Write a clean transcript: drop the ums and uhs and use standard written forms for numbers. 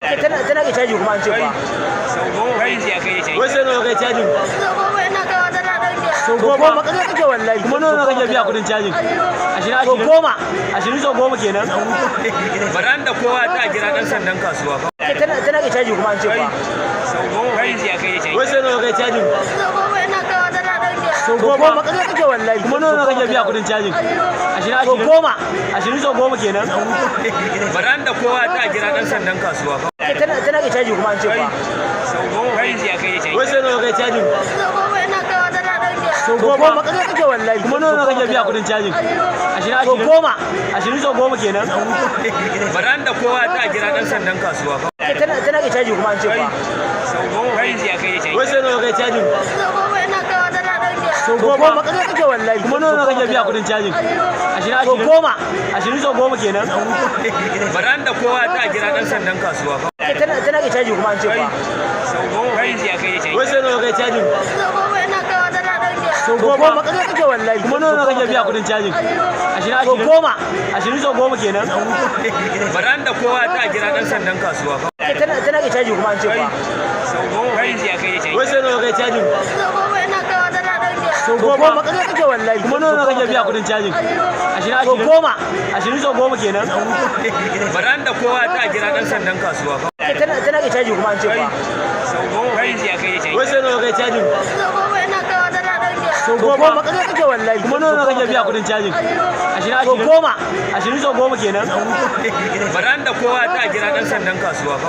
Tana ke caji kuma an ce ba. Wai sai nawa kai cajin? Sau 10 ina kaiwa tana ɗauke. Sau 10 goma. Ƙarya kake wallahi. Kuma nawa kake biya kuɗin cajin? 20 Sau 20. 10. 20 sau 10 kenan. Baran da kowa ta kira dan sandan kasuwa fa. Tana ke caji kuma an ce ba. Sau 10. Wai sai nawa kai cajin? Sau 10 ina kaiwa tana ɗauke. Sau Sau 10. 10 ƙarya kake wallahi. Kuma nawa kake biya kuɗin cajin? 20 Sau 20. 10. 20 sau 10 kenan. Baran da kowa ta kira dan sandan kasuwa fa. Tana ke caji kuma an ce ba. Sau 10. Wai sai nawa kai cajin? Sau 10 ina kaiwa tana ɗauke. Sau Sau 10. 10 ƙarya kake wallahi. Kuma nawa kake biya kuɗin cajin? 20 Sau 20. 10. 20 sau 10 kenan. Baran da kowa ta kira dan sandan kasuwa fa. Tana ke caji kuma an ce ba. Sau 10. Wai sai nawa kai cajin? Sau 10 ina kaiwa tana ɗauke. Sau Sau 10. 10 ƙarya kake wallahi. Kuma nawa kake biya kuɗin cajin? 20 Sau 20. 10. 20 sau 10 kenan. Baran da kowa ta kira dan sandan kasuwa fa. Tana ke caji kuma an ce ba. Sau 10. Wai sai nawa kai cajin? Sau 10 ina kaiwa tana ɗauke. Sau Sau 10. 10 ƙarya kake wallahi. Kuma nawa kake biya kuɗin cajin? 20 Sau 20. 10. 20 sau 10 kenan. Baran da kowa ta kira dan sandan kasuwa fa. Tana ke caji kuma an ce ba. Sau 10. Wai sai nawa kai cajin? Sau 10 ina kaiwa tana ɗauke. Sau Sau 10. 10 ƙarya kake wallahi. Kuma nawa kake biya kuɗin cajin? 20 Sau 20. 10. 20 sau 10 kenan. Baran da kowa ta kira dan sandan kasuwa fa. Tana ke caji kuma an ce ba. Sau 10. Wai sai nawa kai cajin? Sau 10 ina kaiwa tana ɗauke. Sau Sau 10. 10 ƙarya kake wallahi. Kuma nawa kake biya kuɗin cajin? 20 Sau 20. 10. 20 sau 10 kenan. Baran da kowa ta kira dan sandan kasuwa fa.